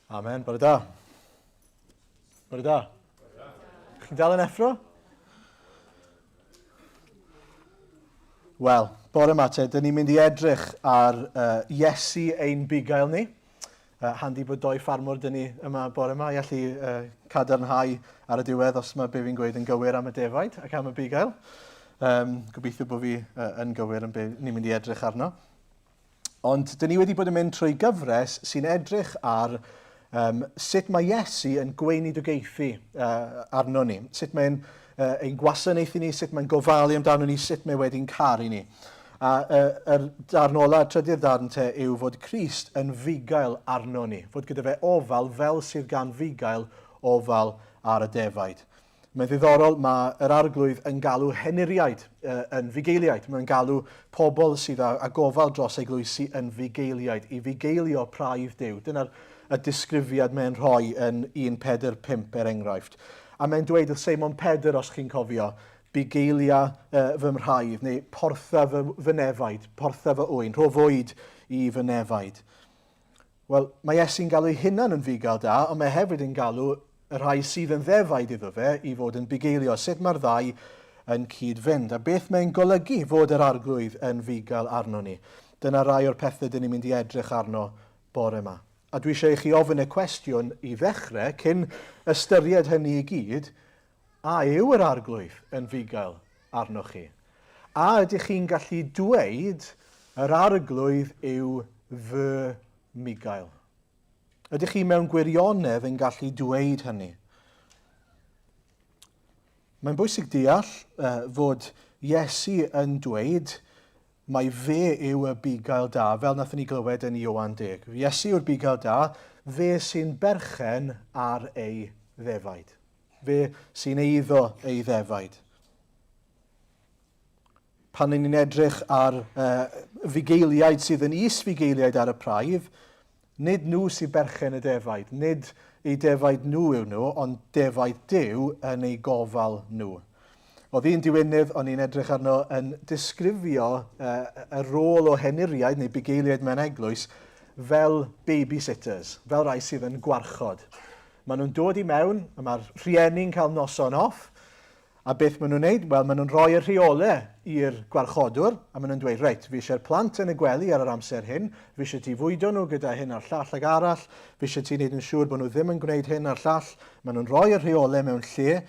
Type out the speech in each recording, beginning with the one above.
Amen. Bore da. Bore da. Chi'n dal yn effro? Wel, bore yma te, dyn ni'n mynd i edrych ar uh, Iesu ein bugail ni. Uh, handi bod doi ffarmwr dyn ni yma bore yma i allu uh, cadarnhau ar y diwedd os mae be fi'n gweud yn gywir am y defaid ac am y bugail. Um, gobeithio bod fi uh, yn gywir yn be ni'n mynd i edrych arno. Ond dyn ni wedi bod yn mynd trwy gyfres sy'n edrych ar um, sut mae Iesu yn gweinidogaethu uh, arno ni, sut mae'n uh, ein gwasanaethu ni, sut mae'n gofalu amdano ni, sut mae wedi'n caru ni. A uh, yr darn ola, trydydd darn te, yw fod Crist yn fugail arno ni, fod gyda fe ofal fel sydd gan fugail ofal ar y defaid. Mae'n ddiddorol, mae yr Arglwydd yn galw henuriaid yn fugeiliaid. Mae'n galw pobl sydd â, â gofal dros eglwysi yn fugeiliaid, i fugeilio praidd Duw. Dyna'r y disgrifiad mae'n rhoi yn 1 Pedr 5 er enghraifft. A mae'n dweud wrth Seimon Pedr, os chi'n cofio, bugeilia uh, fy mhraidd, neu portha fy, fy nefaid, portha fy ŵyn, rho fwyd i fy nefaid. Wel, mae Iesu'n galw ei hunan yn fugail da, ond mae hefyd yn galw y rhai sydd yn ddefaid iddo fe i fod yn bugeilio. Sut mae'r ddau yn cyd-fynd? A beth mae'n golygu fod yr Arglwydd yn fugail arno ni? Dyna rai o'r pethau dyn ni'n mynd i edrych arno bore yma. A dwi eisiau i chi ofyn y cwestiwn i ddechrau, cyn ystyried hynny i gyd, a yw yr Arglwydd yn fugail arnoch chi? A ydych chi'n gallu dweud, Yr Arglwydd yw fy mugail? Ydych chi mewn gwirionedd yn gallu dweud hynny? Mae'n bwysig deall uh, fod Iesu yn dweud mai fe yw y bugail da, fel nathon ni glywed yn Ioan 10. Iesu yw'r bugail da, fe sy'n berchen ar ei ddefaid. Fe sy'n eiddo ei ddefaid. Pan ni'n edrych ar uh, fugeiliaid sydd yn is-fugeiliaid ar y praidd, nid nhw sy'n berchen y defaid, nid eu defaid nhw yw nhw, ond defaid Duw yn eu gofal nhw. Oedd un diwynydd o'n i'n edrych arno yn disgrifio uh, y rôl o henuriaid neu bugeiliaid mewn eglwys fel babysitters, fel rai sydd yn gwarchod. Maen nhw'n dod i mewn, a mae'r rhieni'n cael noson off, a beth maen nhw'n wneud? Wel, maen nhw'n rhoi y rheolau i'r gwarchodwr, a maen nhw'n dweud, reit, fi eisiau'r plant yn y gwely ar yr amser hyn, fi eisiau ti fwydo nhw gyda hyn a'r llall ag arall, fi eisiau ti wneud yn siŵr bod nhw ddim yn gwneud hyn a'r llall. Maen nhw'n rhoi y rheolau mewn lle,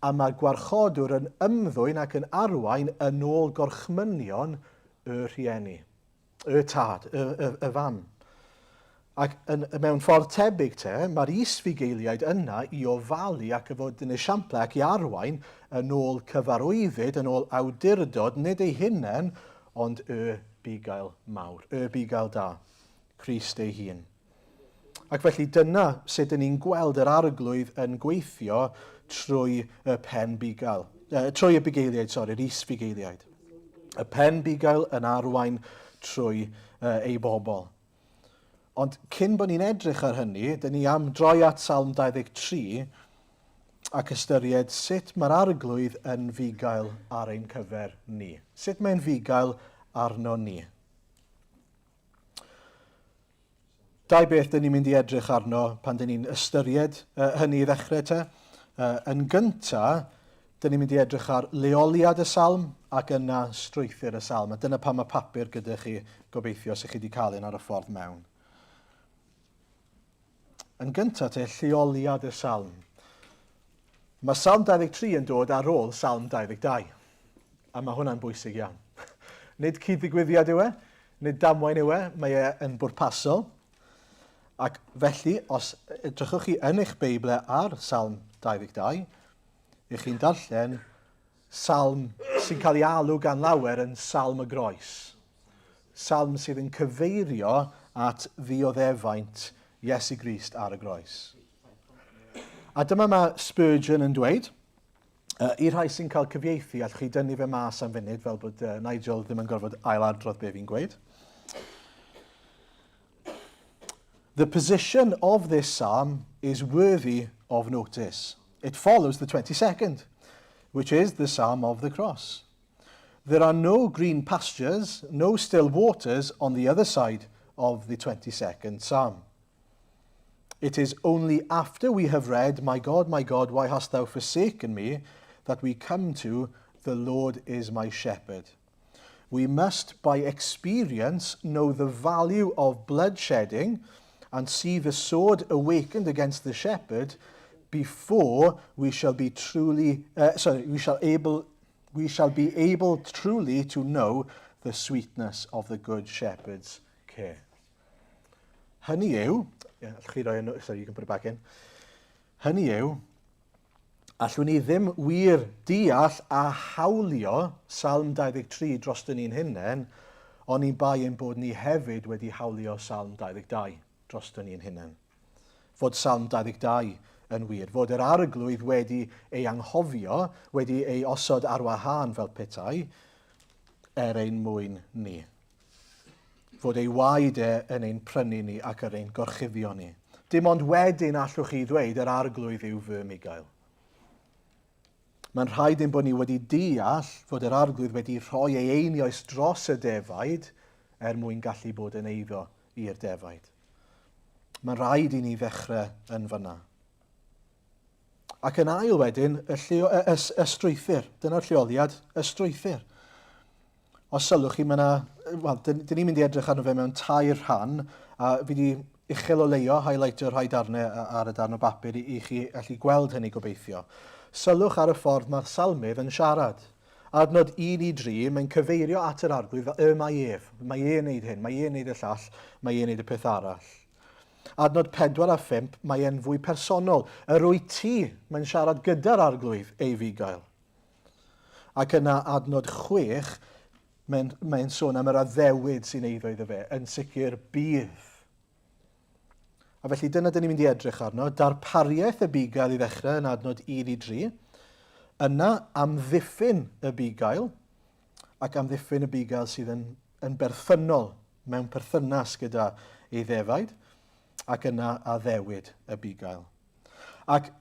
a mae'r gwarchodwr yn ymddwyn ac yn arwain yn ôl gorchmynion y rhieni. y tad, y, y, y fam. Ac yn, mewn ffordd tebyg te, mae'r is-fugeiliaid yna i ofalu ac i fod yn esiamplau ac i arwain yn ôl cyfarwyddyd, yn ôl awdurdod, nid ei hunain, ond y bugail mawr, y bugail da, Crist ei hun. Ac felly dyna sut dyn ni'n gweld yr arglwydd yn gweithio trwy y pen bugail, uh, trwy y bugeiliaid, sori, yr is-fugeiliaid. Y pen bugail yn arwain trwy uh, ei bobl. Ond cyn bod ni'n edrych ar hynny, dyn ni am droi at Salm 23 ac ystyried sut mae'r arglwydd yn fugail ar ein cyfer ni. Sut mae'n fugail arno ni. Dau beth dyn ni'n mynd i edrych arno pan dyn ni'n ystyried uh, hynny i ddechrau te. Uh, yn gynta, dyn ni'n mynd i edrych ar leoliad y salm ac yna strwythur y salm. A dyna pam mae papur gyda chi, gobeithio, os ych chi wedi cael un ar y ffordd mewn. Yn gyntaf te, lleoliad y salm. Mae Salm 23 yn dod ar ôl Salm 22. A mae hwnna'n bwysig iawn. Nid cyd-ddigwyddiad yw e, nid damwain yw e, mae e yn bwrpasol. Ac felly, os edrychwch chi yn eich Beibl ar Salm 22, ych chi'n darllen salm sy'n cael ei alw gan lawer yn Salm y Groes. Salm sydd yn cyfeirio at ddioddefaint Iesu Grist ar y groes. A dyma mae Spurgeon yn dweud, uh, i'r rhai sy'n cael cyfieithu, allwch chi dynnu fe mas am funud fel bod uh, Nigel ddim yn gorfod ailadrodd be fi'n gweud. The position of this psalm is worthy of notice. It follows the 22nd, which is the psalm of the cross. There are no green pastures, no still waters on the other side of the 22nd psalm. It is only after we have read, My God, my God, why hast thou forsaken me, that we come to, The Lord is my shepherd. We must, by experience, know the value of bloodshedding and see the sword awakened against the shepherd before we shall be truly, uh, sorry, we shall able, we shall be able truly to know the sweetness of the good shepherd's care. Hynny yw, yeah, allwch chi roi yn, sorry, you can put it back in. Hynny yw, allwn ni ddim wir deall a hawlio Salm 23 dros dyn ni'n hunain, oni bai ein bod ni hefyd wedi hawlio Salm 22 dros dyn ni'n hunain. Fod Salm 22 yn wir, fod yr arglwydd wedi ei anghofio, wedi ei osod ar wahân fel petai, er ein mwyn ni. Fod ei waed e yn ein prynu ni ac ar ein gorchuddio ni. Dim ond wedyn allwch chi ddweud yr arglwydd yw fy migail. Mae'n rhaid ein bod ni wedi deall fod yr arglwydd wedi rhoi ei einioes dros y defaid er mwyn gallu bod yn eiddo i'r defaid. Mae'n rhaid i ni ddechrau yn fyna. Ac yn ail wedyn, y, lleo, y, y, y strwythur. Dyna'r lleoliad, y strwythur. Os sylwch chi, mae yna... Wel, dyn, dyn ni'n mynd i edrych arno fe mewn tair rhan, a fi wedi uchel o leio, highlightio rhai darnau ar y darn o bapur i, i chi allu gweld hynny gobeithio. Sylwch ar y ffordd mae'r salmydd yn siarad. Adnod 1 i 3, mae'n cyfeirio at yr arglwydd fel y mae ef. Mae e'n neud hyn, mae e'n neud y llall, mae e'n neud y peth arall. Adnod 4 a 5, mae e'n fwy personol. Yr wyt ti, mae'n siarad gyda'r arglwydd, ei fugail. Ac yna adnod 6, mae'n mae sôn am yr addewid sy'n eiddo iddo fe, yn sicr bydd. A felly dyna dyn ni'n mynd i edrych arno, darpariaeth y bugail i ddechrau yn adnod 1 i 3, yna amddiffyn y bugail, ac amddiffyn y bugail sydd yn, yn berthynol mewn perthynas gyda ei ddefaid, ac yna addewid y bugail. Ac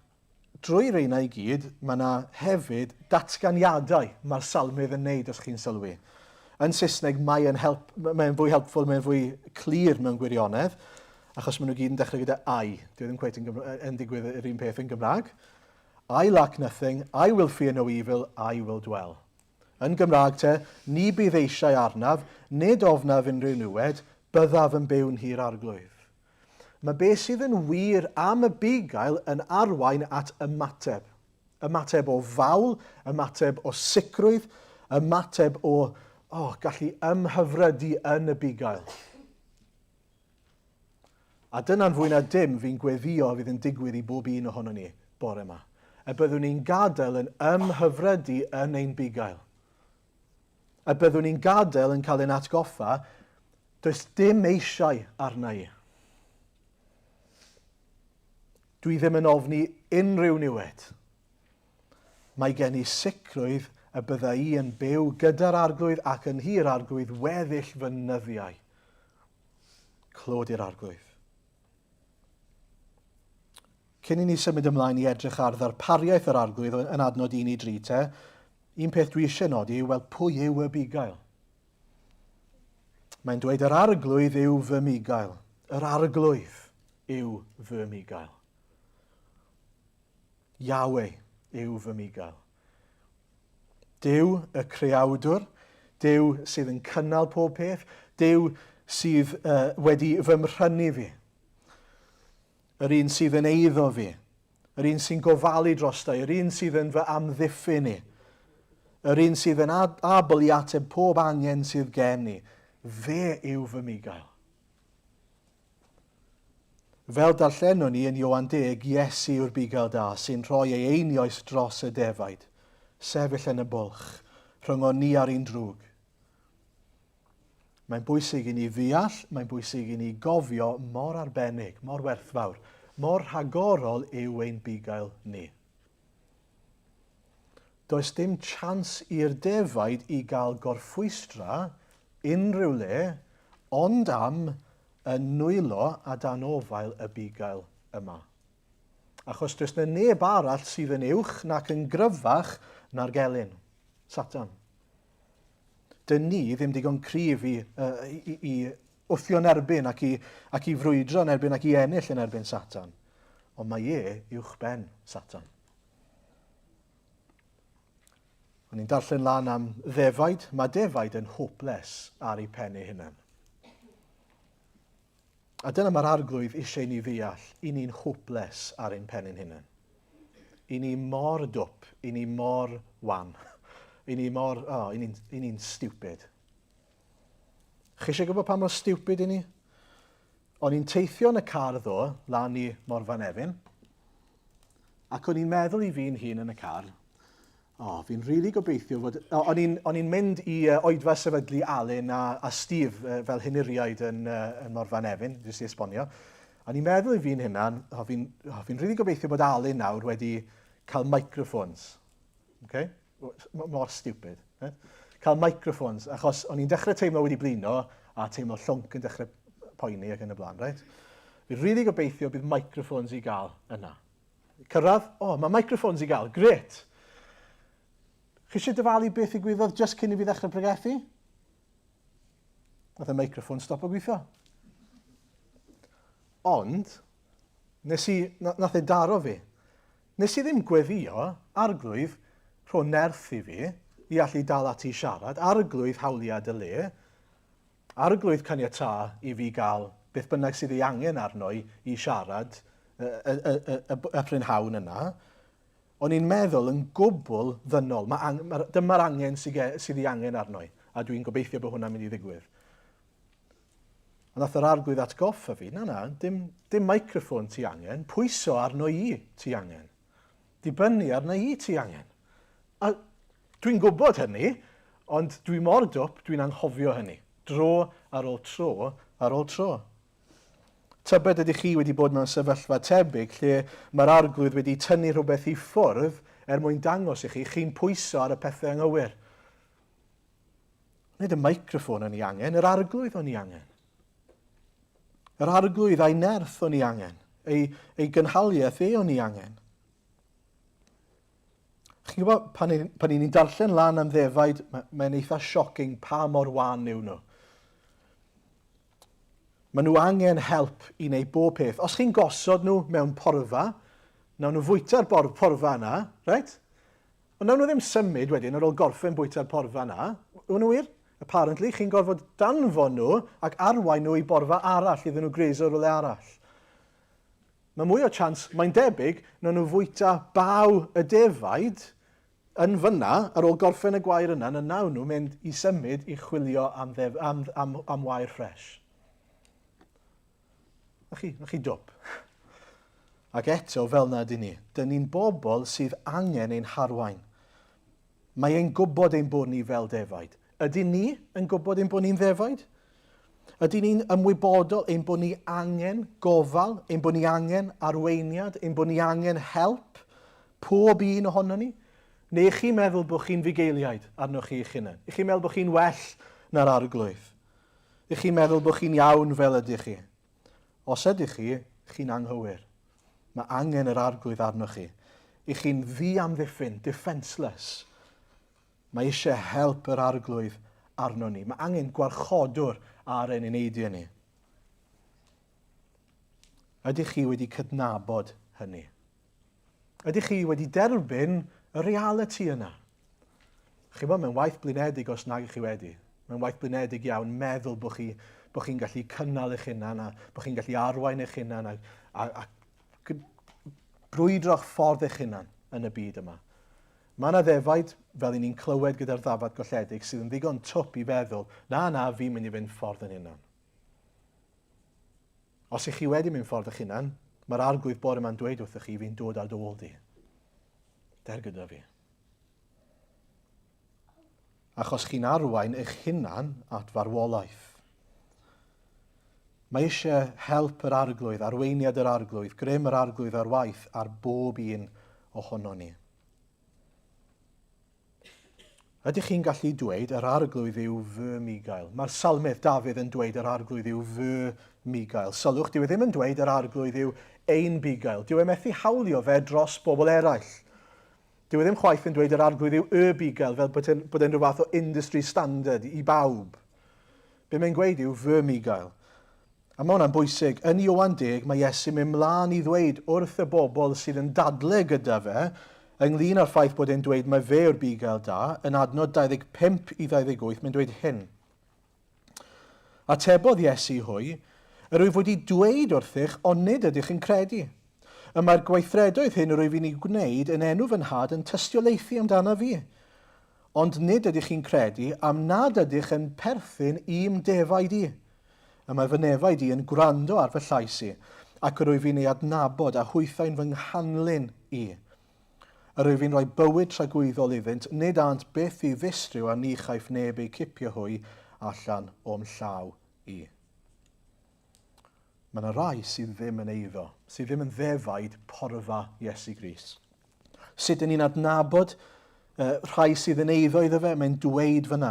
Drwy reina i gyd, mae yna hefyd datganiadau mae'r salmydd yn neud, os chi'n sylwi. Yn Saesneg, mae'n help, mae'n fwy helpful, mae'n fwy clir mewn gwirionedd, achos maen nhw gyd yn dechrau gyda I. Dwi ddim cweit yn, yn digwydd yr un peth yn Gymraeg. I lack nothing, I will fear no evil, I will dwell. Yn Gymraeg te, ni bydd eisiau arnaf, nid ofnaf unrhyw niwed, byddaf yn byw'n nhir arglwydd. Mae beth sydd yn wir am y bugail yn arwain at ymateb. Ymateb o fawl, ymateb o sicrwydd, ymateb o oh, gallu ymhyfrydu yn y bugail. A dyna'n fwy na dim fi'n gweddio fydd yn digwydd i bob un ohono ni bore yma. Y byddwn ni'n gadael yn ymhyfrydu yn ein bugail. Y byddwn ni'n gadael yn cael ein atgoffa, does dim eisiau arna i. Dwi ddim yn ofni unrhyw niwed. Mae gen i sicrwydd y bydda i yn byw gyda'r arglwydd ac yn nhŷ'r arglwydd weddill fy nyddiau. Clod i'r arglwydd. Cyn i ni symud ymlaen i edrych ar ddarpariaeth yr arglwydd yn adnod 1 i 3 te, un peth dwi eisiau nodi yw, wel, pwy yw y bugail? Mae'n dweud yr arglwydd yw fy mugail. Yr arglwydd yw fy mugail. Yahweh yw fy mugail. Duw y creawdwr, Duw sydd yn cynnal pob peth, Duw sydd uh, wedi fy mhrynu fi. Yr un sydd yn eiddo fi, yr un sy'n gofalu drosta i, yr un sydd yn fy amddiffyn i, yr un sydd yn abl i ateb pob angen sydd gen i, fe yw fy migael. Fel darllenwn ni yn Ioan 10, Iesu yw'r bugail da sy'n rhoi ei einioes dros y defaid, sefyll yn y bwlch, rhyngon ni a'r un drwg. Mae'n bwysig i ni ddeall, mae'n bwysig i ni gofio mor arbennig, mor werthfawr, mor rhagorol yw ein bugail ni. Does dim chance i'r defaid i gael gorffwystra unrhyw le ond am yn nwylo a dan ofael y bugail yma. Achos does na neb arall sydd yn uwch nac yn gryfach na'r gelyn, Satan. Dyn ni ddim digon cryf i, uh, i, i, i wthio'n erbyn ac i, ac i frwydro yn erbyn ac i ennill yn erbyn Satan. Ond mae e uwch ben Satan. O'n i'n darllen lan am ddefaid. Mae defaid yn hopeless ar ei pen ei hunan. A dyna mae'r arglwydd eisiau ni ddeall, i ni'n hopeless ar ein pen ein hunain. I ni mor dwp, i ni mor wan, i ni mor, oh, i ni'n ni stupid. Chi eisiau gwybod pa mor stupid i ni? O'n i'n teithio yn y car ddo, lan i Morfa Nefyn, ac o'n i'n meddwl i fi'n hun yn y car, O, oh, fi'n rili really gobeithio fod... Oh, o'n i'n mynd i oedfa sefydlu Alun a, a Steve fel henuriaid yn, yn Morfa Nefyn, jyst i esbonio. O'n i'n meddwl i fi'n hynna, oh, fi'n oh, fi rili really gobeithio bod Alun nawr wedi cael microphones. Okay? Mor stupid. Eh? Cael microphones, achos o'n i'n dechrau teimlo wedi blino a teimlo llwnc yn dechrau poeni ac yn y blaen, right? Fi'n rili really gobeithio bydd microphones i gael yna. Cyrraedd, o, oh, mae microphones i gael, gret! Chi eisiau dyfalu beth ddigwyddodd just cyn i fi ddechrau pregethu? Nath y microphone stop o gweithio. Ond, nes i, nath e daro fi. Nes i ddim gweddio, arglwydd, rho nerth i fi, i allu dal ati i siarad, arglwydd hawliad y le, Arglwydd caniatâ i fi gael beth bynnag sydd ei angen arno i i siarad y, y, y, y, y, y prynhawn yna. O'n i'n meddwl yn gwbl ddynol. Mae ang, ma, dyma'r angen sydd, sydd ei angen arno i, a dwi'n gobeithio bod hwnna'n mynd i ddigwydd. Ond nath yr arglwydd atgoffa fi, na na, dim, dim microffon ti angen, pwyso arno i ti angen. Dibynnu arna i ti angen. A dwi'n gwybod hynny, ond dwi mor dwp, dwi'n anghofio hynny. Dro ar ôl tro ar ôl tro. Tybed ydych chi wedi bod mewn sefyllfa tebyg lle mae'r arglwydd wedi tynnu rhywbeth i ffwrdd er mwyn dangos i chi, chi'n pwyso ar y pethau anghywir. Nid y microffon o'n i angen, yr arglwydd o'n i angen. Yr arglwydd a'i nerth o'n i angen, ei, ei gynhaliaeth e o'n i angen. Chi'n gwybod, pan, pan ni'n darllen lan am ddefaid, mae'n eitha shocking pa mor wan yw nhw. Maen nhw angen help i wneud bob peth. Os chi'n gosod nhw mewn porfa, nawn nhw fwyta'r porfa yna, right? Ond nawn nhw ddim symud wedyn ar ôl gorffen bwyta'r porfa yna. Yw nhw wir? Apparently, chi'n gorfod danfon nhw ac arwain nhw i borfa arall iddyn nhw greso rhywle arall. Mae mwy o chance, mae'n debyg, nawn nhw fwyta baw y defaid yn fyna ar ôl gorffen y gwair yna, na nawn nhw mynd i symud i chwilio am, ddef, am, am, am wair ffres. Na chi, na chi dwp. Ac eto, fel na dyn ni, dyn ni'n bobl sydd angen ein harwain. Mae e'n gwybod ein bod ni fel defaid. Ydyn ni yn gwybod ein bod ni'n ddefaid? Ydyn ni'n ymwybodol ein bod ni angen gofal, ein bod ni angen arweiniad, ein bod ni angen help, pob un ohono ni? Neu ych chi'n meddwl bod chi'n fugeiliaid arnoch chi eich hunain? Ych chi'n meddwl bod chi'n well na'r arglwydd? Ych chi'n meddwl bod chi'n iawn fel ydych chi? Os ydych chi, chi'n anghywir. Mae angen yr arglwydd arnoch chi. Ych chi'n ddiamddiffyn, defenseless. Mae eisiau help yr arglwydd arno ni. Mae angen gwarchodwr ar ein eneidiau ni. Ydych chi wedi cydnabod hynny? Ydych chi wedi derbyn y realiti yna? Chi'n bod, mae'n waith blinedig os nag ych chi wedi. Mae'n waith blinedig iawn meddwl bod chi, bod chi'n gallu cynnal eich hunan a bod chi'n gallu arwain eich hunan a, a, a brwydro'ch ffordd eich hunan yn y byd yma. Mae yna ddefaid, fel i ni'n clywed gyda'r ddafad golledig, sydd yn ddigon twp i feddwl, na, na, fi'n mynd i fynd ffordd yn hunan. Os ych chi wedi mynd ffordd eich hunan, mae'r arglwydd bore yma'n dweud wrthych chi, fi'n dod ar dy ôl di. Der gyda fi. Achos chi'n arwain eich hunan at farwolaeth. Mae eisiau help yr arglwydd, arweiniad yr arglwydd, grym yr arglwydd ar waith ar bob un ohono ni. Ydych chi'n gallu dweud yr arglwydd yw fy migail? Mae'r salmydd Dafydd yn dweud yr arglwydd yw fy migail. Sylwch, dyw e ddim yn dweud yr arglwydd yw ein bugail. Dyw e methu hawlio fe dros bobl eraill. Dyw e ddim chwaith yn dweud yr arglwydd yw y bugail, fel bod e'n rhyw fath o industry standard i bawb. Be mae'n gweud yw fy migail. A mae hwnna'n bwysig. Yn Ioan 10, mae Iesu'n mynd mlaen i ddweud wrth y bobl sydd yn dadle gyda fe, ynglyn â'r ffaith bod e'n dweud mae fe yw'r bugail da, yn adnod 25 i 28, mae'n dweud hyn. Atebodd Iesu hwy, Yr wyf wedi dweud wrthych, ond nid ydych yn credu. Y mae'r gweithredoedd hyn yr wyf i'n eu gwneud yn enw fy Nhad yn tystiolaethu amdanaf fi. Ond nid ydych chi'n credu am nad ydych yn perthyn i'm defaid i. Y mae fy nefaid i yn gwrando ar fy llais i, ac yr wyf i'n ei adnabod a hwythau'n fy nghanlyn i. Yr wyf i'n rhoi bywyd tragwyddol iddynt, nid ânt byth i ddistryw a ni chaiff neb eu cipio hwy allan o'm llaw i. Mae yna rai sydd ddim yn eiddo, sydd ddim yn ddefaid porfa Iesu Grist. Sut dyn ni'n adnabod uh, rhai sydd yn eiddo iddo fe? Mae'n dweud fyna.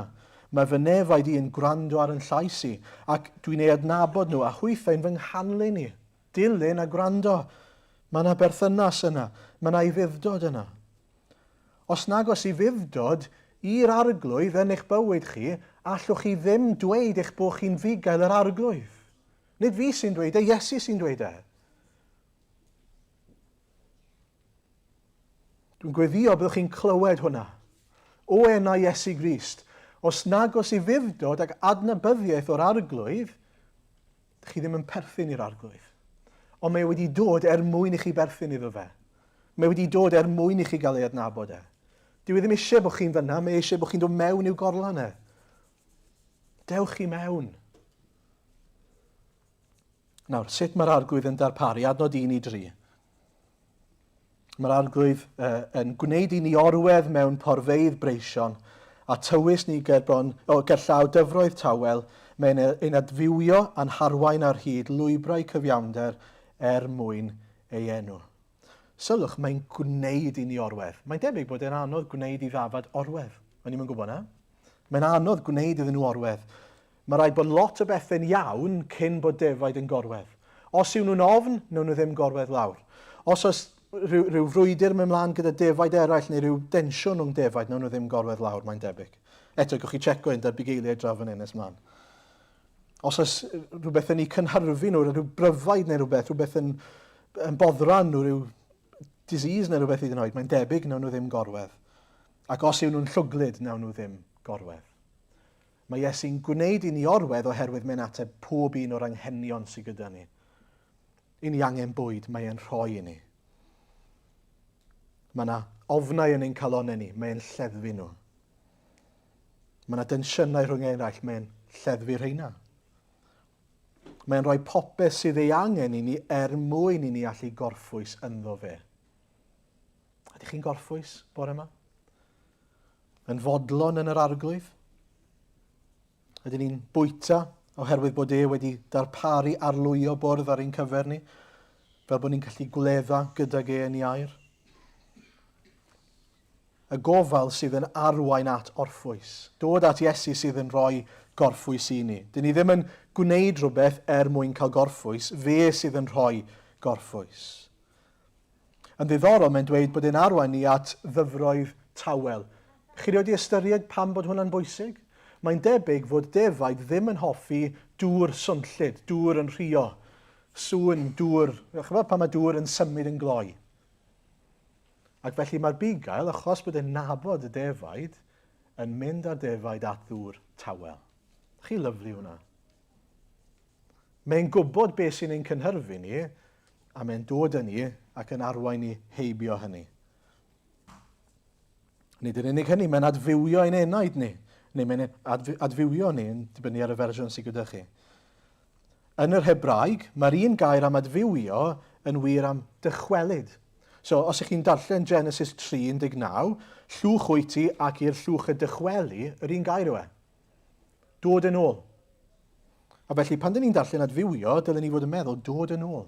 Mae fy nefaid i yn gwrando ar yn llais i, ac dwi'n ei adnabod nhw, a hwythau'n fy nghanlyn i. Dilyn a gwrando. Mae yna berthynas yna. Mae yna ufudd-dod yna. Os nag oes ufudd-dod i'r arglwydd yn eich bywyd chi, allwch chi ddim dweud eich bod chi'n fugail yr arglwydd. Nid fi sy'n dweud e, Iesu sy'n dweud e. Dwi'n gweddio byddwch chi'n clywed hwnna. O enau Iesu Grist, os nag oes ufudd-dod ac adnabyddiaeth o'r arglwydd, chi ddim yn perthyn i'r arglwydd. Ond mae wedi dod er mwyn i chi berthyn iddo fe. Mae wedi dod er mwyn i chi gael ei adnabod e. Dyw e ddim eisiau bod chi'n fyna, mae eisiau bod chi'n dod mewn i'w gorlan e. Dewch i mewn. Nawr, sut mae'r arglwydd yn darparu? Adnod 1 i 3. Mae'r arglwydd uh, yn gwneud i ni orwedd mewn porfeydd breision a tywys ni gerbron, o, gerllaw dyfroedd tawel, mae'n e, ein adfywio a'n harwain ar hyd lwybrau cyfiawnder er mwyn ei enw. Sylwch, mae'n gwneud i ni orwedd. Mae'n debyg bod e'n anodd gwneud i ddafad orwedd. O'n i'm yn gwybod na. Mae'n anodd gwneud iddyn nhw orwedd. Mae rhaid bod lot o bethe'n iawn cyn bod defaid yn gorwedd. Os yw nhw'n ofn, wnawn nhw ddim gorwedd lawr. Os oes rhyw, rhyw frwydr mynd mlaen gyda defaid eraill neu rhyw densiwn rhwng defaid, wnawn nhw ddim gorwedd lawr, mae'n debyg. Eto, gewch chi checo hyn 'da'r bugeiliaid draw fan hyn nes mlaen. Os oes rhywbeth yn eu cynhyrfu nhw, rhyw bryfaid neu rhywbeth, rhywbeth yn, yn boddran nhw, rhyw disease neu rhywbeth hyd yn oed, mae'n debyg wnawn nhw ddim gorwedd. Ac os yw nhw'n llwglyd, wnawn nhw ddim gorwedd. Mae Iesu'n gwneud i ni orwedd oherwydd mae'n ateb pob un o'r anghenion sydd gyda ni. I ni angen bwyd, mae e'n rhoi i ni. Mae yna ofnau yn ein calonnau ni, mae e'n lleddfu nhw. Mae yna densiynau rhwng eraill, mae e'n lleddfu rheina. Mae'n rhoi popeth sydd ei angen i ni er mwyn i ni allu gorffwys ynddo fe. Ydych chi'n gorffwys bore yma? Yn fodlon yn yr arglwydd? Ydyn ni'n bwyta oherwydd bod e wedi darparu arlwyo bwrdd ar ein cyfer ni, fel bod ni'n gallu gwledda gydag e yn ei air? Y gofal sydd yn arwain at orffwys. Dod at Iesu sydd yn rhoi gorffwys i ni. Dyn ni ddim yn gwneud rhywbeth er mwyn cael gorffwys, fe sydd yn rhoi gorffwys. Yn ddiddorol, mae'n dweud bod e'n arwain ni at ddyfroedd tawel. Chi rioed 'di ystyried pam bod hwnna'n bwysig? Mae'n debyg fod defaid ddim yn hoffi dŵr swnllyd, dŵr yn rhuo, sŵn dŵr, chymod pan mae dŵr yn symud yn gloi. Ac felly mae'r bugail, achos bod e'n nabod y defaid, yn mynd â'r defaid at ddŵr tawel. Chi lyflu hwnna. Mae'n gwybod beth sy'n ein cynhyrfu ni, a mae'n dod â ni ac yn arwain ni heibio hynny. Nid yn unig hynny, mae'n adfywio ein enaid ni, neu mae'n adfywio ni, yn dibynnu ar y fersiwn sydd gyda chi. Yn yr Hebraeg, mae'r un gair am adfywio yn wir am dychwelyd. So, os ych chi'n darllen Genesis 3:19, llwch wyt ti ac i'r llwch y dychweli, yr un gair yw e. Dod yn ôl. A felly, pan dyn ni'n darllen adfywio, dylen ni fod yn meddwl dod yn ôl.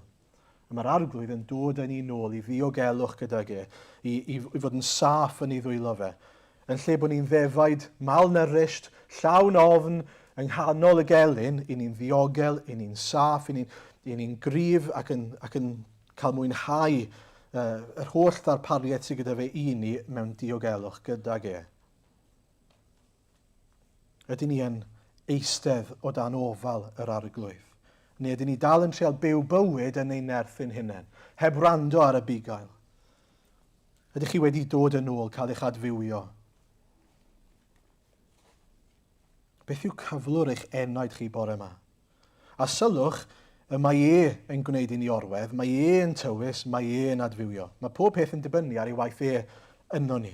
A mae'r arglwydd yn dod â ni nôl i ddiogelwch gydag e, i, i, i fod yn saff yn ei ddwylo fe. Yn lle bod ni'n ddefaid malnourished, llawn ofn, yng nghanol y gelyn, i ni'n ddiogel, i ni'n saff, i ni'n i ni gryf ac yn, ac yn cael mwynhau uh, yr holl ddarpariaeth sydd gyda fe i ni mewn diogelwch gydag e. Ydyn ni yn eistedd o dan ofal yr Arglwydd? Neu ydyn ni dal yn trial byw bywyd yn ein nerth ein hunain, heb wrando ar y bugail? Ydych chi wedi dod yn ôl, cael eich adfywio? Beth yw cyflwr eich enaid chi bore yma? A sylwch, y mae e yn gwneud i ni orwedd, mae e yn tywys, mae e yn adfywio. Mae pob peth yn dibynnu ar ei waith e yno ni.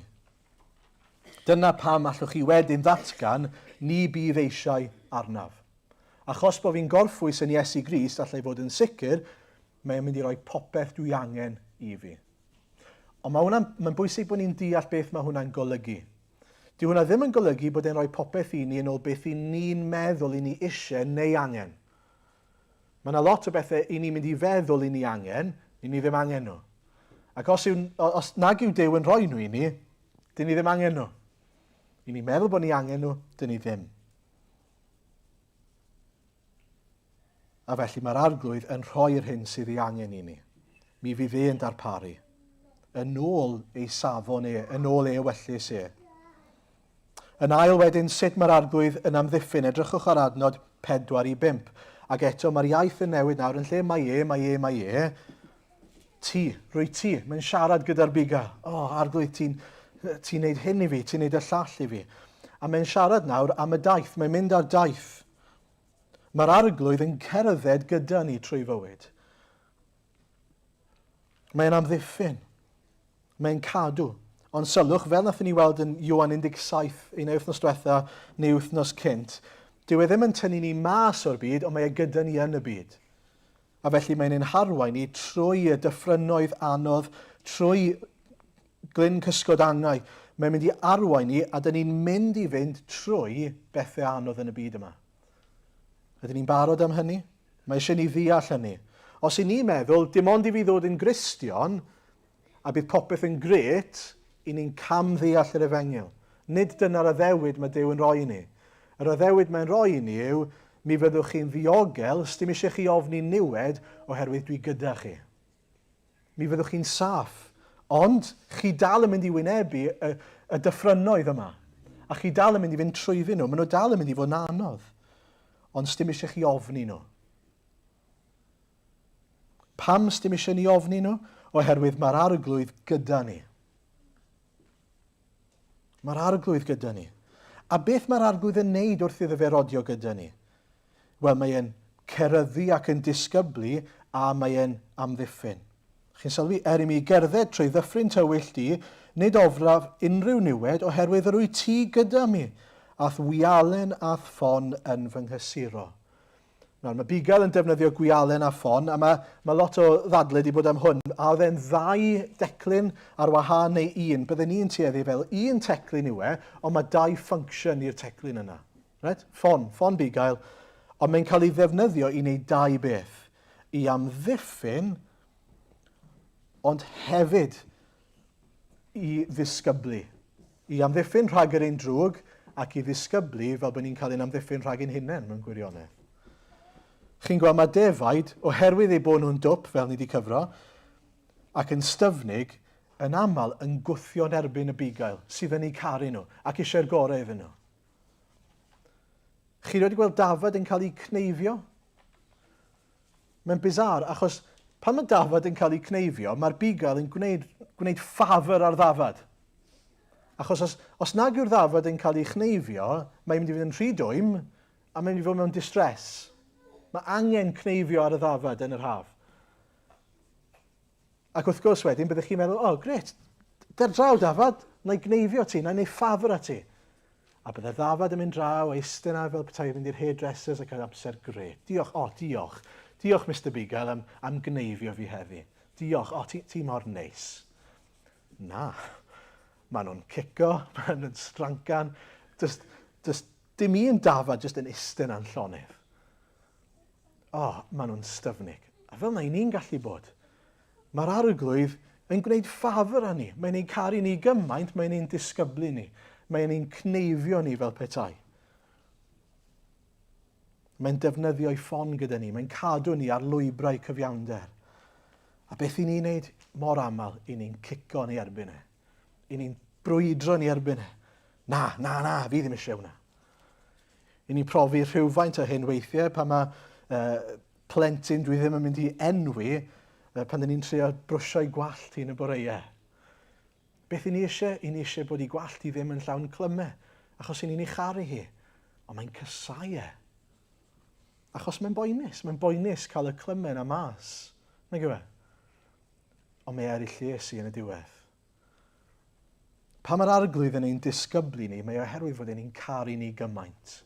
Dyna pam allwch chi wedyn ddatgan, ni bydd eisiau arnaf. Achos bod fi'n gorffwys yn Iesu Grist, allai fod yn sicr, mae e'n mynd i roi popeth dwi angen i fi. Ond mae hwnna'n, mae'n bwysig bod ni'n deall beth mae hwnna'n golygu. Dyw hwnna ddim yn golygu bod e'n rhoi popeth i ni yn ôl beth i ni'n meddwl i ni eisiau neu angen. Mae yna lot o bethau i ni'n mynd i feddwl i ni angen, i ni ddim angen nhw. Ac os, yw, os nag yw Duw yn rhoi nhw i ni, dyn ni ddim angen nhw. I ni'n meddwl bod ni angen nhw, dyn ni ddim. A felly mae'r Arglwydd yn rhoi'r hyn sydd ei angen i ni. Mi fydd e'n darparu. Yn ôl ei safon e, yn ôl ei ewyllys e. Yn ail wedyn, sut mae'r Arglwydd yn amddiffyn? Edrychwch ar adnod 4 i 5. Ac eto mae'r iaith yn newid nawr yn lle mae e, mae e, mae e. Ti, rwy ti, mae'n siarad gyda'r bugail. O, oh, Arglwydd, ti'n ti wneud hyn i fi, ti'n wneud y llall i fi. A mae'n siarad nawr am y daith, mae'n mynd ar daith. Mae'r Arglwydd yn cerdded gyda ni trwy fywyd. Mae'n amddiffyn. Mae'n cadw. Ond sylwch, fel nathon ni weld yn Ioan 17, un wythnos diwetha neu wythnos cynt, dyw e ddim yn tynnu ni mas o'r byd, ond mae e gyda ni yn y byd. A felly mae'n ein harwain ni trwy y dyffrynnoedd anodd, trwy glyn cysgod angau. Mae'n mynd i arwain ni a dyn ni'n mynd i fynd trwy bethau anodd yn y byd yma. Ydyn ni'n barod am hynny? Mae eisiau ni ddeall hynny. Os i ni'n meddwl, dim ond i fi ddod yn Gristion, a bydd popeth yn grêt, i ni'n cam-ddeall yr efengyl. Nid dyna'r addewid mae Duw yn rhoi i ni. Yr addewid mae'n rhoi i ni yw, mi fyddwch chi'n ddiogel, sdim eisiau chi ofni niwed oherwydd dwi gyda chi. Mi fyddwch chi'n saff. Ond chi dal yn mynd i wynebu y, y dyffrynnoedd yma. A chi dal yn mynd i fynd trwyddyn nhw. Maen nhw dal yn mynd i fod yn anodd. Ond sdim eisiau chi ofni nhw. Pam sdim eisiau ni ofni nhw? Oherwydd mae'r arglwydd gyda ni. Mae'r arglwydd gyda ni. A beth mae'r arglwydd yn neud wrth iddo fe rodio gyda ni? Wel, mae e'n ceryddu ac yn disgyblu a mae e'n amddiffyn. Chi'n sylwi, er i mi gerdded trwy ddyffryn tywyll di, nid ofnaf unrhyw niwed oherwydd yr wyt ti gyda mi, a'th wialen a'th ffon yn fy nghysuro. Nawr, mae bugail yn defnyddio gwialen a ffon, a mae, mae lot o ddadle wedi bod am hwn. A oedd e'n ddau declyn ar wahân neu un? Bydden ni'n tueddu fel un teclyn yw e, ond mae dau function i'r teclyn yna. Right? Ffon, ffon bugail, ond mae'n cael ei ddefnyddio i wneud dau beth. I amddiffyn, ond hefyd i ddisgyblu. I amddiffyn rhag yr un drwg ac i ddisgyblu fel bod ni'n cael ein amddiffyn rhag ein hunain mewn gwirionedd. Chi'n gweld mae defaid, oherwydd eu bod nhw'n dwp, fel ni wedi cyfro, ac yn styfnig, yn aml yn gwthio'n erbyn y bugail sydd yn eu caru nhw ac eisiau'r gorau iddyn nhw. Chi wedi gweld dafad yn cael eu cneifio? Mae'n bizarre, achos pan mae dafad yn cael ei cneifio, mae'r bugail yn gwneud, gwneud ffafr ar ddafad. Achos os, os nag yw'r ddafad yn cael ei chneifio, mae'n mynd i fynd yn rhy dwym a mae'n mynd i fod mewn distress. Mae angen cneifio ar y ddafad yn yr haf. Ac wrth gwrs wedyn byddech chi'n meddwl, o oh, gret, der draw dafad, na i gneifio ti, na i wneud ffafr â ti. A bydde'r ddafad yn mynd draw a eistedd 'na fel petai yn mynd i'r hairdressers a cael amser grêt. Diolch, o, diolch. Diolch, Mister Bugail, am, am gneifio fi heddi. Diolch, o, ti, ti mor neis. Na. Maen nhw'n cico, maen nhw'n strancan. Does, does dim un dafad jyst yn eistedd na'n llonydd. O, oh, maen nhw'n styfnig. A fel na i ni'n gallu bod. Mae'r Arglwydd yn gwneud ffafr â ni. Mae'n ein caru ni gymaint, mae'n ein disgyblu ni. Mae'n ein cneifio ni fel petai. Mae'n defnyddio'i ffon gyda ni. Mae'n cadw ni ar lwybrau cyfiawnder. A beth i ni'n neud mor aml, i ni'n cico ni erbyn e. I ni'n brwydro ni erbyn e. Na, na, na, fi ddim eisiau hwnna. I ni'n profi rhywfaint o hyn weithiau pan mae uh, plentyn dwi ddim yn mynd i enwi pan dyn ni'n trio brwsio'i gwallt hi'n y boreau. Beth i ni eisiau? I ni eisiau bod ei gwallt hi ddim yn llawn clymau, achos i ni'n ei charu hi. Ond mae'n cysau e. Achos mae'n boenus, mae'n boenus cael y clymau yna mas. Nag yw e? Ond mae er ei lles i yn y diwedd. Pan mae'r Arglwydd yn ein disgyblu ni, mae oherwydd fod e'n ein caru ni gymaint.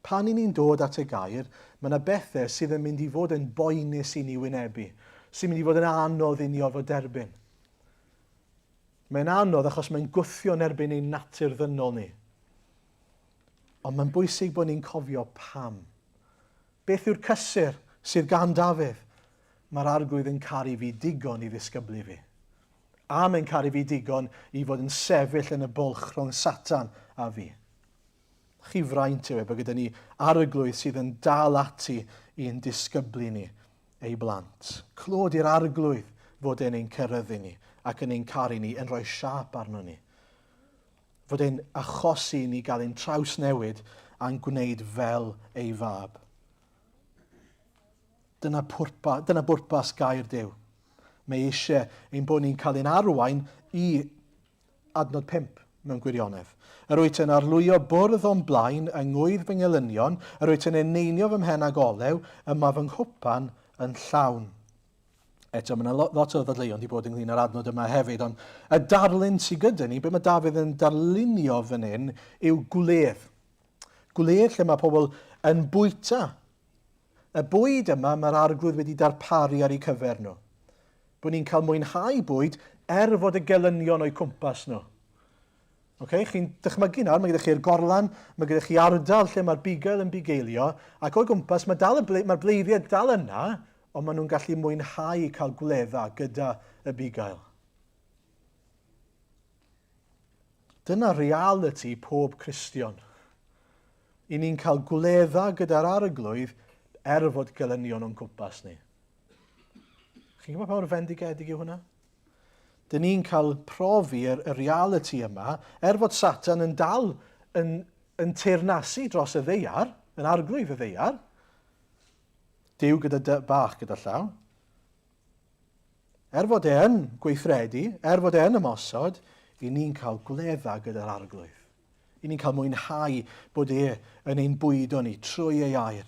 Pan i ni'n dod at y gair, mae yna bethau sydd yn mynd i fod yn boenus i ni wynebu, sy'n mynd i fod yn anodd i ni orfod derbyn. Mae'n anodd achos mae'n gwthio yn erbyn ein natur ddynol ni. Ond mae'n bwysig bod ni'n cofio pam. Beth yw'r cysur sydd gan Dafydd? Mae'r Arglwydd yn caru fi digon i ddisgyblu fi. A mae'n caru fi digon i fod yn sefyll yn y bwlch rhwng Satan a fi. Chi fraint yw e bod gyda ni arglwydd sydd yn dal ati i'n disgyblu ni, ei blant. Clod i'r arglwydd fod e'n ein ceryddu ni ac yn ein caru ni, yn rhoi siâp arno ni. Fod e'n achosi i ni gael ein trawsnewid a'n gwneud fel ei fab. Dyna, pwrpa, dyna bwrpas gair Duw. Mae eisiau ein bod ni'n cael ein arwain i adnod 5 mewn gwirionedd. Yr wyt yn arlwyo bwrdd o'm blaen yng ngwydd fy ngelynion, yr wyt yn eneinio fy mhen ag olew, y mae fy nghwpan yn llawn. Eto, mae yna lot o ddadleuon wedi bod ynglyn â'r adnod yma hefyd, ond y darlun sydd gyda ni, be mae Dafydd yn darlunio fan hyn, yw gwledd. Gwledd lle mae pobl yn bwyta. Y bwyd yma mae'r arglwydd wedi darparu ar eu cyfer nhw. Bod ni'n cael mwynhau bwyd er fod y gelynion o'u cwmpas nhw. Okay, chi'n dychmygu nawr, mae gyda chi'r gorlan, mae gyda chi ardal lle mae'r bugail yn bugeilio, ac o'i gwmpas mae dal y ble, mae'r bleiddiau dal yna, ond maen nhw'n gallu mwynhau cael gwledda gyda y bugail. Dyna realiti pob Cristion. I ni'n cael gwledda gyda'r arglwydd er fod gelynion o'n cwmpas ni. Chi'n gwybod pa mor fendigedig yw hwnna? Dyn ni'n cael profi y, y realiti yma, er fod Satan yn dal yn, yn teyrnasu dros y ddeiar, yn arglwydd y ddeiar, Duw gyda dy bach gyda llaw. Er fod e yn gweithredu, er fod e yn ymosod, i ni'n cael gwledda gyda'r arglwydd. I ni'n cael mwynhau bod e yn ein bwydo ni trwy ei air.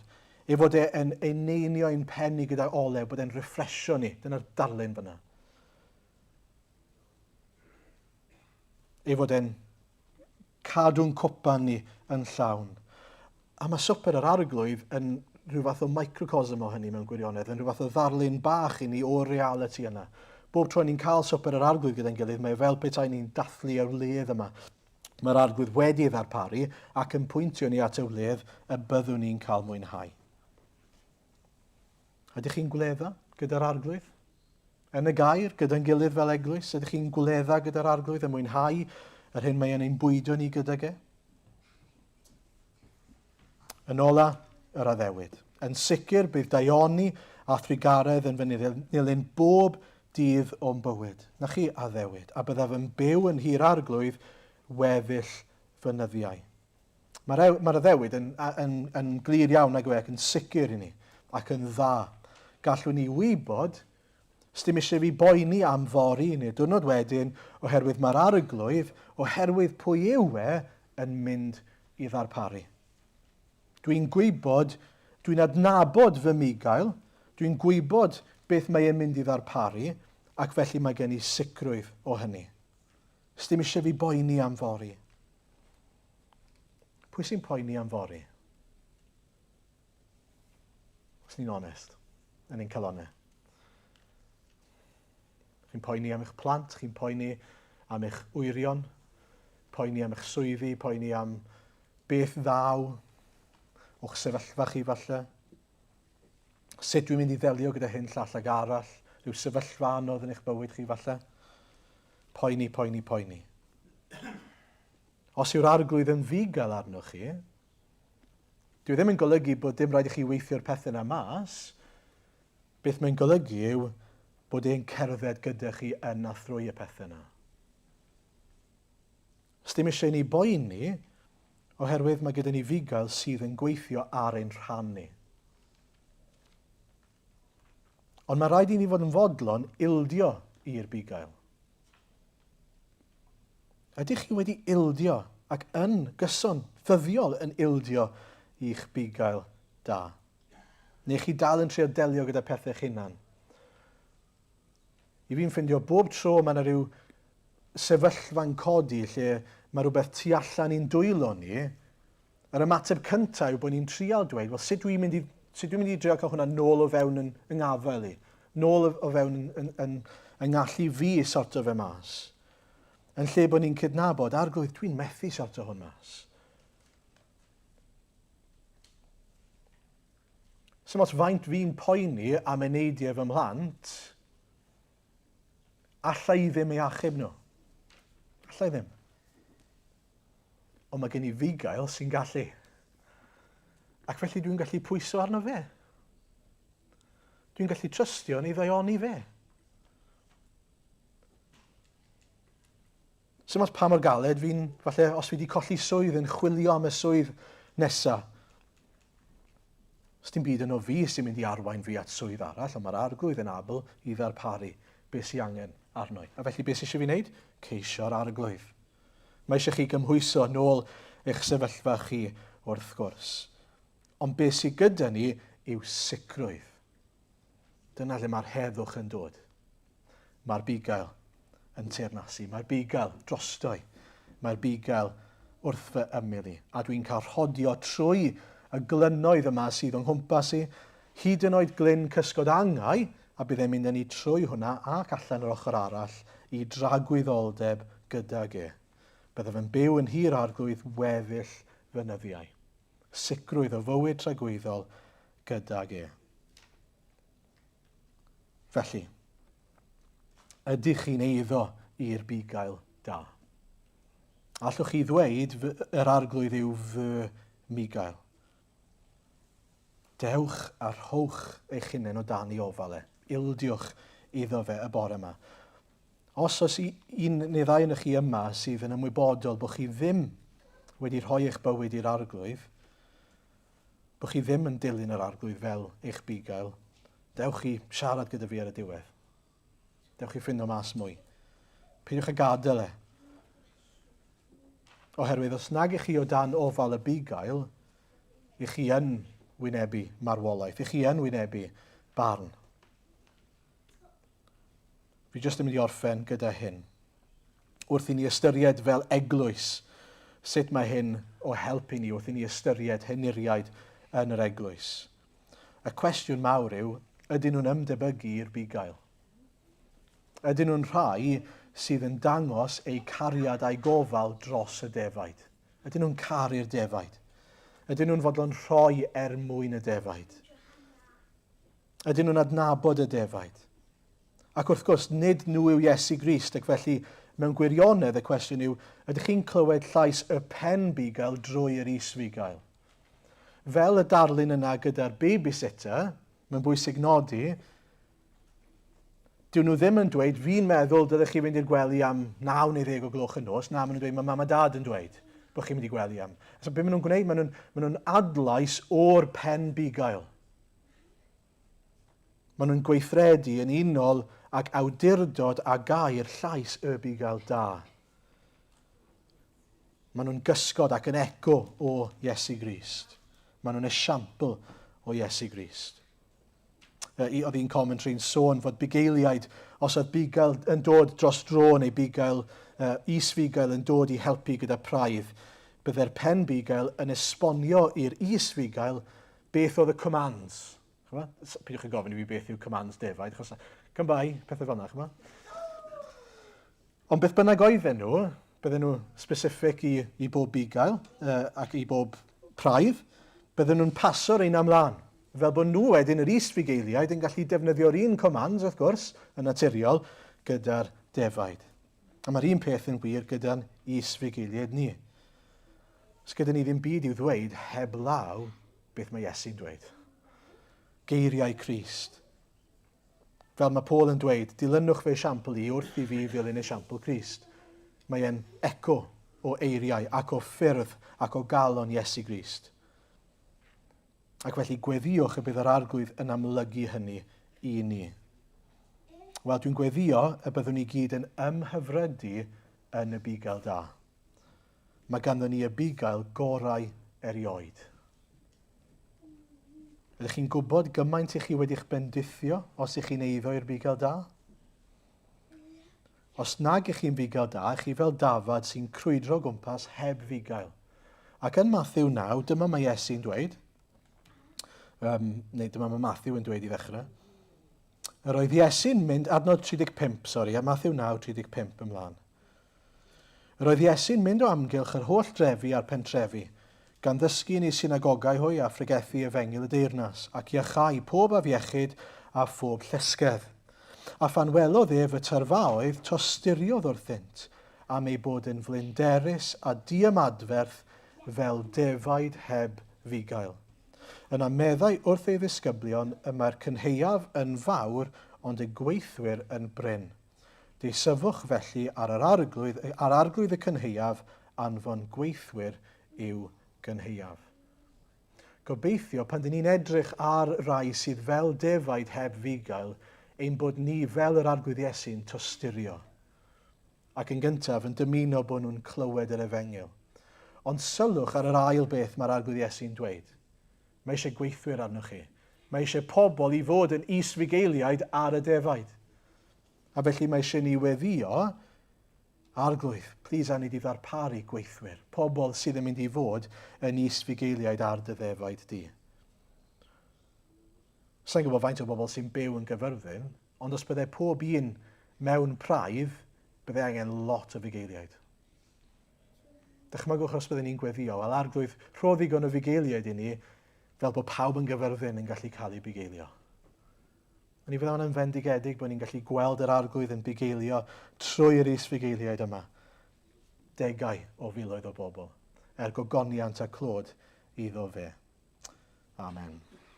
Ei fod e yn eneinio ein pen ni gyda olew, bod e'n refresio ni. Dyna'r darlun fyna. Ei fod e'n cadw'n cwpan ni yn llawn. A mae swper yr arglwydd yn rhyw fath o microcosm o hynny mewn gwirionedd, yn rhyw fath o ddarlun bach i ni o'r reality yna. Bob tro ni'n cael swper yr arglwydd gyda'n gilydd, mae fel petai ni'n dathlu yr wledd yma. Mae'r arglwydd wedi ei ddarparu ac yn pwyntio ni at y wledd y byddwn ni'n cael mwynhau. Ydych chi'n gwledda gyda'r arglwydd? Yn y gair, gyda'n gilydd fel eglwys, ydych chi'n gwledda gyda'r arglwydd yn mwynhau yr hyn mae e'n ein bwydo ni gydag e? Yn ola, yr addewid. Yn sicr, bydd daioni a thrugaredd yn fy nilyn bob dydd o'm bywyd. Na chi addewid, a byddaf yn byw yn nhir arglwydd weddill fy nyddiau. Mae'r mae addewid yn, yn, yn glir iawn ag e ac yn sicr i ni, ac yn dda. Gallwn ni wybod, sdim eisiau fi boeni am fory neu'r diwrnod wedyn, oherwydd mae'r arglwydd, oherwydd pwy yw e, yn mynd i ddarparu. Dwi'n gwybod, dwi'n adnabod fy mugail, dwi'n gwybod beth mae e'n mynd i ddarparu, ac felly mae gen i sicrwydd o hynny. Sdim eisiau fi boeni am fory. Pwy sy'n poeni am fory? Os ni'n onest, yn ein calonnau. Chi'n poeni am eich plant, chi'n poeni am eich wyrion, poeni am eich swyddi, poeni am beth ddaw o'ch sefyllfa chi falle. Sut dwi'n mynd i ddelio gyda hyn llall ag arall, rhyw sefyllfa anodd yn eich bywyd chi falle. Poeni, poeni, poeni. Os yw'r arglwydd yn ddigael arnoch chi, dwi ddim yn golygu bod dim rhaid i chi weithio'r pethau yna mas. Beth mae'n golygu yw bod e'n cerdded gyda chi yn a thrwy y pethau yna. Sdim eisiau ni boeni, oherwydd mae gyda ni fugail sydd yn gweithio ar ein rhan ni. Ond mae rhaid i ni fod yn fodlon ildio i'r bugail. Ydych chi wedi ildio ac yn gyson, ddyddiol yn ildio i'ch bugail da? Neu chi dal yn trio delio gyda pethau'ch hunan? I fi'n ffindio bob tro mae yna rhyw sefyllfa'n codi lle mae rhywbeth tu allan i'n dwylo ni, yr ymateb cyntaf yw bod ni'n trial dweud, wel sut dwi'n mynd i, sut dwi'n mynd i drio cael hwnna nôl o fewn yn, yng ngafael i, nôl o fewn yn, yn, yn, yn ngallu fi sorto fe mas. Yn lle bod ni'n cydnabod, arglwydd, dwi'n methu sorto hwn mas. Sdim ots faint fi'n poeni am eneidiau fy mhlant, alla i ddim ei achub nhw. Alla i ddim. Ond mae gen i fugail sy'n gallu. Ac felly dwi'n gallu pwyso arno fe. Dwi'n gallu trystio yn ei ddaioni fe. Sdim ots pa mor galed fi'n, falle os fi wedi colli swydd yn chwilio am y swydd nesa. Sdim byd yno fi sy'n mynd i arwain fi at swydd arall, ond mae'r arglwydd yn abl i ddarparu beth sy'n angen arno i. A felly beth sy'n eisiau fi wneud? Ceisio'r arglwydd. Mae eisiau chi gymhwyso nôl eich sefyllfa chi wrth gwrs. Ond beth sydd gyda ni yw sicrwydd. Dyna lle mae'r heddwch yn dod. Mae'r bugail yn teyrnasu. Mae'r bugail drostoi. Mae'r bugail wrth fy ymyl i. A dwi'n cael rhodio trwy y glynoedd yma sydd o'n nghwmpas i, hyd yn oed glyn cysgod angau, a bydd e'n mynd â ni trwy hwnna ac allan yr ochr arall i dragwyddoldeb gydag e. Byddaf yn byw yn nhir arglwydd weddill fy nyddiau. Sicrwydd o fywyd tragwyddol gydag e. Felly, ydych chi'n eiddo i'r bugail da? Allwch chi ddweud, yr arglwydd yw fy mugail? Dewch a rhowch eich hunain o dan ei ofal e. Ildiwch iddo fe y bore yma. Os oes un neu ddau yn chi yma sydd yn ymwybodol bod chi ddim wedi rhoi eich bywyd i'r arglwydd, bod chi ddim yn dilyn yr arglwydd fel eich bugail, dewch i siarad gyda fi ar y diwedd. Dewch i ffindo mas mwy. Peidiwch â gadael e. Oherwydd os nag ych chi o dan ofal y bugail, ych chi yn wynebu marwolaeth, ych chi yn wynebu barn. Fi jyst yn mynd i orffen gyda hyn. Wrth i ni ystyried fel eglwys sut mae hyn o helpu ni wrth i ni ystyried henuriaid yn yr eglwys. Y cwestiwn mawr yw, ydyn nhw'n ymdebygu i'r bugail? Ydyn nhw'n rhai sydd yn dangos eu cariad a'u gofal dros y defaid? Ydyn nhw'n caru'r defaid? Ydyn nhw'n fodlon rhoi er mwyn y defaid? Ydyn nhw'n adnabod y defaid? Ac wrth gwrs, nid nhw yw Iesu Grist, ac felly mewn gwirionedd y cwestiwn yw, ydych chi'n clywed llais y pen bugail drwy yr is-fugail? Fel y darlun yna gyda'r babysitter, mae'n bwysig nodi, dyw nhw ddim yn dweud, fi'n meddwl dylech chi fynd i'r gwely am 9 neu 10 o gloch y nos. Na, maen nhw'n dweud, mae mam a dad yn dweud bod chi'n mynd i gwely am. So beth maen nhw'n gwneud? Maen nhw'n maen nhw adlais o'r pen bugail. Maen nhw'n gweithredu yn unol ag awdurdod a gair llais y bugail da. Maen nhw'n gysgod ac yn eco o Iesu Grist. Maen nhw'n esiampl o Iesu Grist. Oedd un commentary yn sôn fod bugeiliaid, os oedd bugail yn dod dros dro neu bugail, uh, is-fugail yn dod i helpu gyda praidd, byddai'r pen bugail yn esbonio i'r is-fugail beth oedd y commands. Chymod? Peidiwch yn gofyn i fi beth yw commands defaid, achos come by, pethau fel yna, chymod? Ond beth bynnag oedden nhw, bydden nhw specific i, i bob bugail uh, ac i bob praidd, bydden nhw'n paso'r ein ymlaen. Fel bod nhw wedyn, yr is-fugeiliaid, yn gallu defnyddio'r un commands, wrth gwrs, yn naturiol, gyda'r defaid. A mae'r un peth yn wir gyda'n is-fugeiliaid ni. Os gyda ni ddim byd i'w ddweud heb law beth mae Iesu'n dweud. Geiriau Crist. Fel mae Paul yn dweud, dilynwch fy esiampl i wrth i fi ddilyn esiampl Crist. Mae e'n eco o eiriau ac o ffyrdd ac o galon Iesu Grist. Ac felly gweddïwch y bydd yr Arglwydd yn amlygu hynny i ni. Wel, dwi'n gweddio y byddwn ni gyd yn ymhyfrydu yn y bugail da. Mae ganddo ni y bugail gorau erioed. Ydych chi'n gwybod gymaint i chi wedi'ch bendithio os ych chi'n eiddo i'r bugail da? Os nag ych chi'n fugail da, chi fel dafad sy'n crwydro o gwmpas heb fugail. Ac yn Matthew 9, dyma mae Iesu'n dweud, um, neu dyma mae Matthew yn dweud i ddechrau, Yr oedd Iesu'n mynd, adnod 35, sori, a Matthew 9, 35 ymlaen. Yr oedd Iesu'n mynd o amgylch yr holl drefi a'r pentrefi, gan ddysgu yn eu synagogau hwy a phregethu efengyl y deyrnas, ac iachau pob afiechyd a phob llesgedd. A phan welodd ef y tyrfaoedd, tosturiodd wrthynt, am eu bod yn flinderus a diymadferth fel defaid heb fugail. Yna meddai wrth ei ddisgyblion, Y mae'r cynhaeaf yn fawr, ond y gweithwyr yn brin. Deisyfwch felly ar yr arglwydd, ar arglwydd y cynhaeaf, anfon gweithwyr i'w gynhaeaf. Gobeithio, pan dyn ni'n edrych ar rai sydd fel defaid heb fugail, ein bod ni fel yr Arglwydd Iesu'n tosturio. Ac yn gyntaf, yn dymuno bod nhw'n clywed yr efengyl. Ond sylwch ar yr ail beth mae'r Arglwydd Iesu'n dweud. Mae eisiau gweithwyr arnoch chi. Mae eisiau pobl i fod yn is-fugeiliaid ar y defaid. A felly mae eisiau ni weddio, Arglwydd, plîs a ni di ddarparu gweithwyr, pobl sydd yn mynd i fod yn is-fugeiliaid ar dy ddefaid di. Sa'n gwybod faint o bobl sy'n byw yn Gyfyrddin, ond os byddai pob un mewn praidd, byddai angen lot o fugeiliaid. Dychmygwch os byddwn ni'n gweddio, wel arglwydd, rho ddigon o fugeiliaid i ni, fel bod pawb yn Gyfyrddin yn gallu cael eu bugeilio. Ond i fydda hwnna'n fendigedig bod ni'n gallu gweld yr arglwydd yn bugeilio trwy'r is-fugeiliaid yma. Degau o filoedd o bobl, er gogoniant a clod iddo fe. Amen.